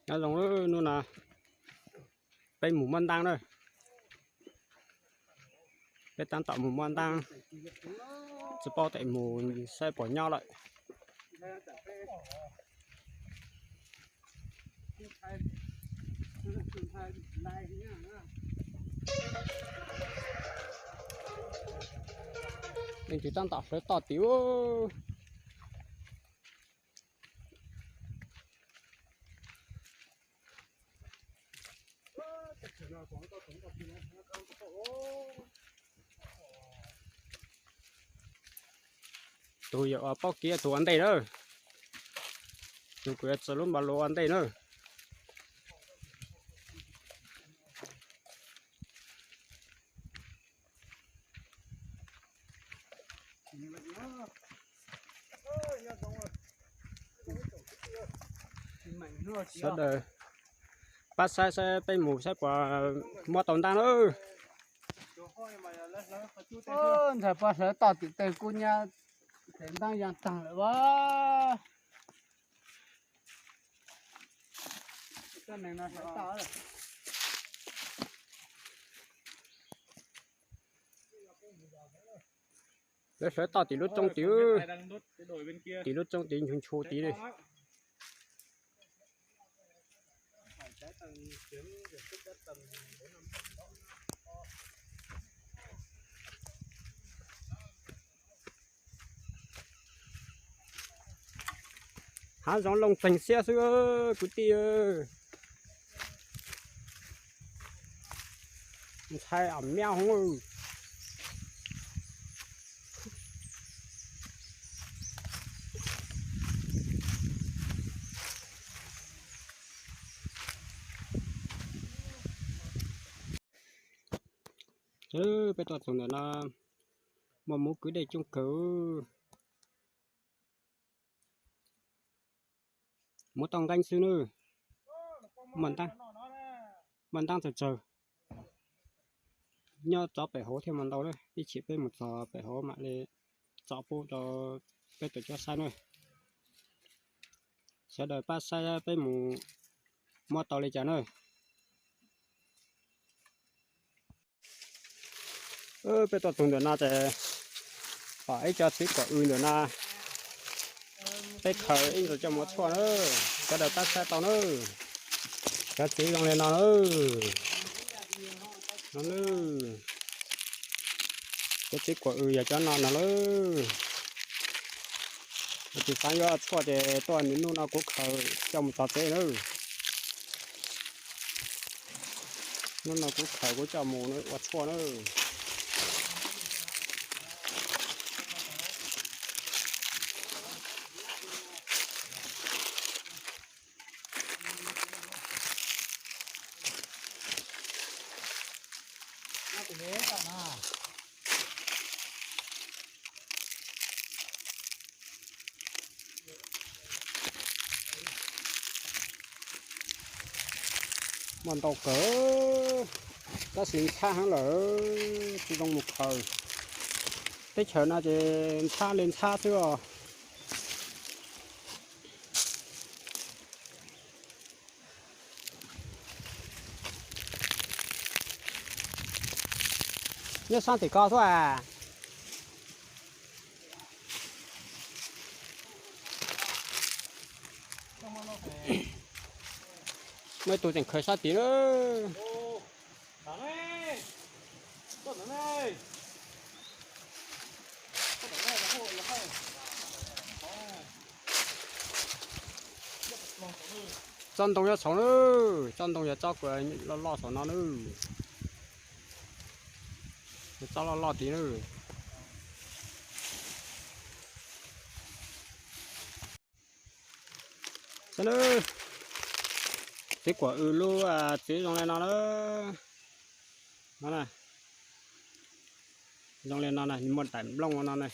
Nyob zoo, hnub no peb mus muab ntaab na. Peb taab tom mus muab ntaab, tsi paub tes mus saib puas nyob lawm. Leej twg taab tom hlawv toj tim ub. Tus yawm ua pob kiab tus ua ntej na. Tus kuv yuav txaws lub npav luv ua ntej na. Sawv daws pab saib saib peb mus saib puas muab tau ntaab na. Ntxhais puas hlawv toj tim teg kuj nyab, tes ntaab yaa taag lawm as. Lawv hlawv toj tim lub roob tid, tim lub roob tid nchu nchu tid li. Haav zoov loo tseeg siab xwb kwv tij. Ntxhais am miab hov. Peb tuaj txog ntawm no muaj muv kwv dej coob kawg. Muab toj nqeeb xwb nawb. Muaj ntaab txawg tsawg. Nyob rov pem hauv thiaj muaj ntau na, ib chim peb mus txog pem hauv mam li tso pub rau peb tau coj saib na. Sawv daws pab saib peb mus muab tau li cas na. Peb tuaj txog ntawm no ces pom ib co txiv kuam w ntawm no. Peb khaws ib ntsis coj mus tshuaj na, sawv daws pab saib tau na. Cov txiv zoo li no na. No na, cov txiv kuam w yog cov no no lawm. Tsis xaav yuav tshuaj ces tuaj nws hnub no kuv khaws coj mus txog tsev na. Hnub no kuv khaws kuv coj mus ua tshuaj na. Muaj ntau kawg, tab sis ntxhab heev lawm, tsis zoo mus khaws. Teb chaws no ces ntxhab li ntxhab xwb os. Nyob sab tim ko xwb as. Muaj ib tug tseem khaws sab tid na. Tsob ntoo nyob saum na, tsob ntoo yog tsob loj loj saum no na. Tsob loj loj tid na. Saib na, txiv kuam w lub txiv zoo li no na. Zoo li no na, muaj daim nplooj no na.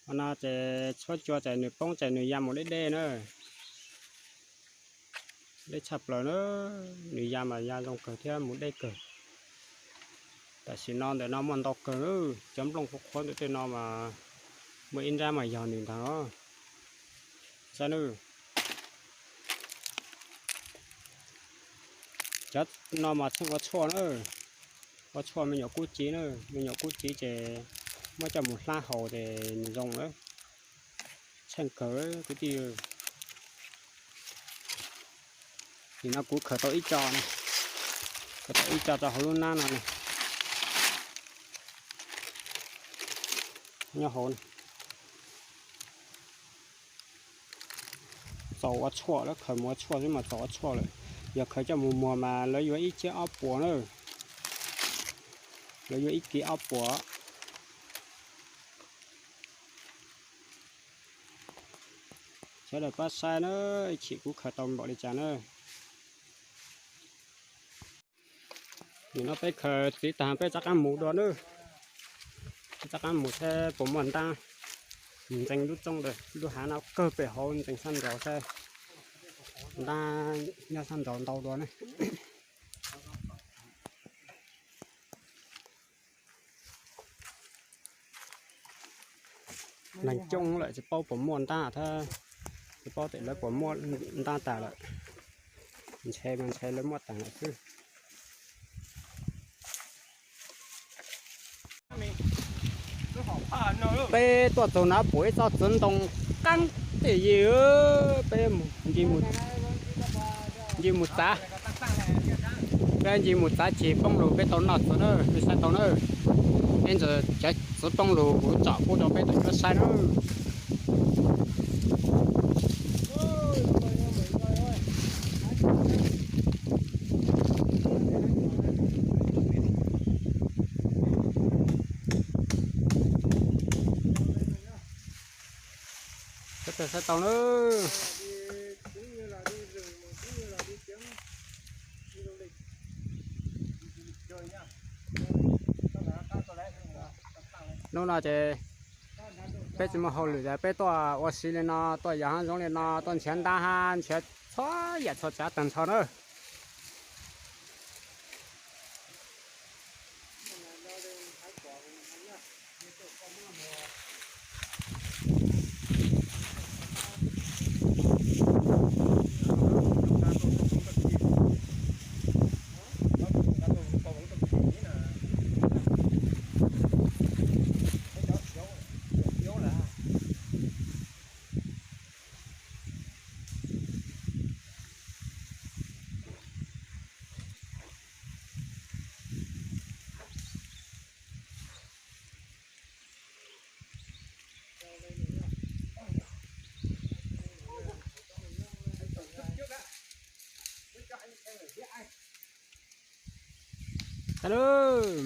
Ua no ces tshuab cua ces nws poob ces nws ya mus deb deb na. Deb tshaj plaws na, nws ya mas ya zoo kawg thiab mus deb kawg. Tam sim no ntawm no muaj ntau kawg na, cov nplooj qhuav qhuav ntawm tej no mas muaj ib nrab mas yog nws ntag os. Saib na, Cov no mas tsheej ua tshuaj na, ua tshuaj me nyuam kub ci na, me nyuam kub ci ces muab coj mus hlab haus ces nws zoo lawm. Tsheej kawg kwv tij. Nim no kuv khaws tau ib co, khaws tau ib co rau hauv lub nab no na. Nyob hauv txaus ua tshuaj lawm, khaws mus ua tshuaj xwb mas txaus ua tshuaj lawm. Yog khaws coj mus muag mas lawv yuav ib ciab ob puas na, lawv yuav ib kis ob puas. Sawv daws pab saib na, ib chim kuv khaws tau npaum li cas na. Nim no peb khaws txiv tag peb rov qab mus dua na, peb rov qab mus saib puas muaj ntab. Ntxeev lub roob ntawd, lub hav no kawg pem hauv ntxeev sab nraud saib, ntab nyob sab nraud ntau dua na. Neeg coob lawm tsis paub puas muaj ntab thiab, tsis paub tias lawv puas muaj ntab tas lawm. Ntshe mas ntshe lawv muaj tas lawm xwb. Peb tuaj txog na pom ib tsob txiv ntoo qeeb tej yig, peb ncig mus txav, peb ncig mus txav cig poob lug peb tau noj txiv na, peb saib tau na. Peb ntxuav cov txiv poob lug kuv tsom pub rau peb tus cuab saib na. Sawv daws saib tau na. Hnub no ces peb tsis muaj hauj lwm, peb tuaj ua si li no, tuaj yos hav zoov li no, tuaj nrhiav ntab hab nrhiav txhua yam txhua tsav tag nrho na.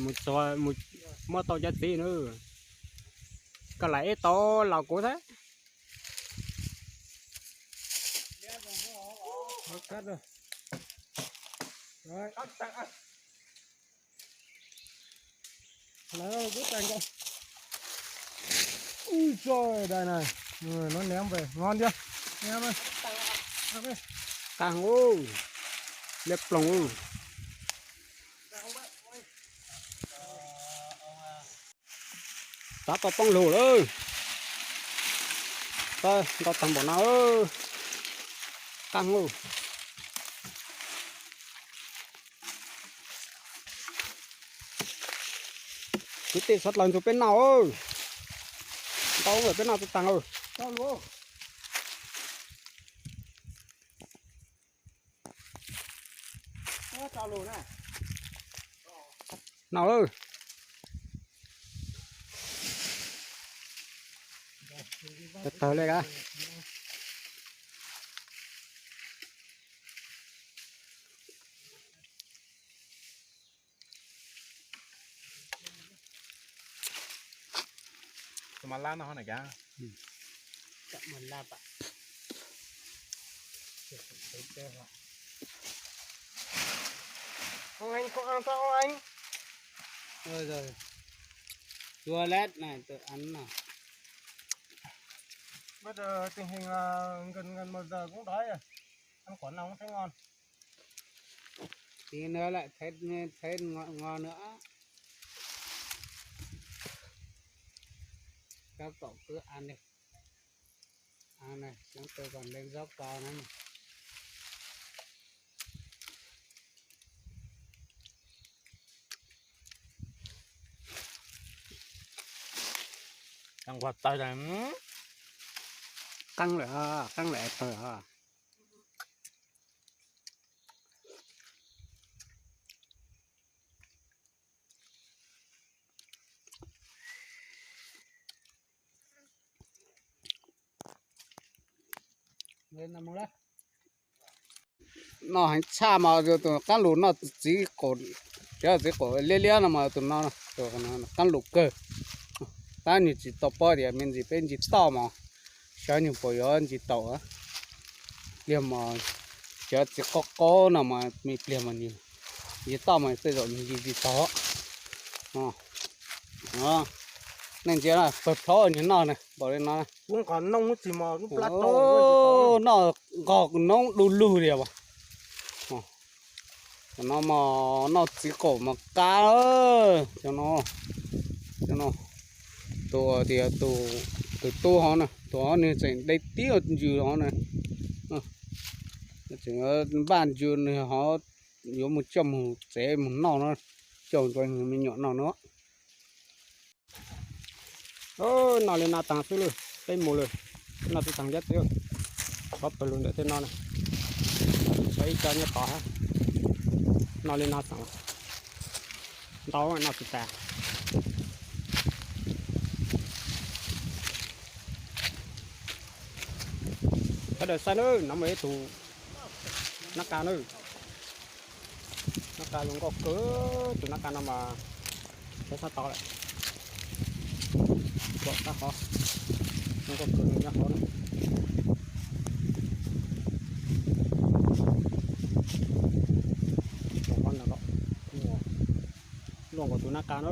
Mus txog mus muab tau cov txiv na. Koj lam ib tau laus kuv thiab. Lawv kuj tag nkaus. Ui, tso dai na, nó ném về ngon chưa? Ngon. Qab hau, liab ploog. Txav tau poob lug lawm. Txav ntau tag npaum no. Qab hau. Kwv tij sawv dlawg nrug peb noj. Ntau lawm peb noj tsis taag. Noj lawm. Tawg tawg li a. Tus mas lab no ho na cas? Cam mas lab a. Ông anh, không ăn sao ông anh? Ôi giời. Chua lét này, tự ăn mà. Bây giờ tình hình là gần gần một giờ cũng đói rồi. Ăn quả nào cũng thấy ngon. Tí nữa lại thấy, thấy ngon, ngon nữa. Các cậu cứ ăn đi. Ăn này, chúng tôi còn lên dốc cao nữa này. Nquag tawg, qeeb lawm, qeeb lawm tawg. Noj heev tshaj mas tus qaab lug noj txiv qaum, cov txiv qaum liab liab no mas tus no qaab lug kawg. Tab nwg tsis tau paub tias me ntsis peb ntsis toj mas xyov nwg puas yuav ntsis taum. Pliag mas cov txiv qaub qaub no mas me pliag mas nwg ntsis toj mas tej zaum nwg ntsis tsis taug. Nej ntsia pawg plhaub nwg noj na, npaum li no. Noj nqos noob du lug li as. Cov no mas noj txiv qaum mas qab. Cov no, cov no, tus tias tus tub hov na, tus hov nwg tseem dai tib ntsws hov na. Tseem npaj ntsws nwg hov yuav mus coj mus tsev mus noj no, coj ua me nyuam noj no. Noj li no taag xwb lawm, peb mus lawm. Noj tsis taag cov txiv, qhov pawg lug ntawm tej no na, tshuav ib co nyob tod hab. Noj li no xeem ntau, noj tsis tas. Sawv daws saib nawb, no muaj ib tug nab qa nawb. Nab qa zoo nkauj kawg, tus nab qa no mas sab sab tod lawm. Npaum sab hov, zoo nkauj kawg nyob hov na. Luaj nkaus tus nab qa na.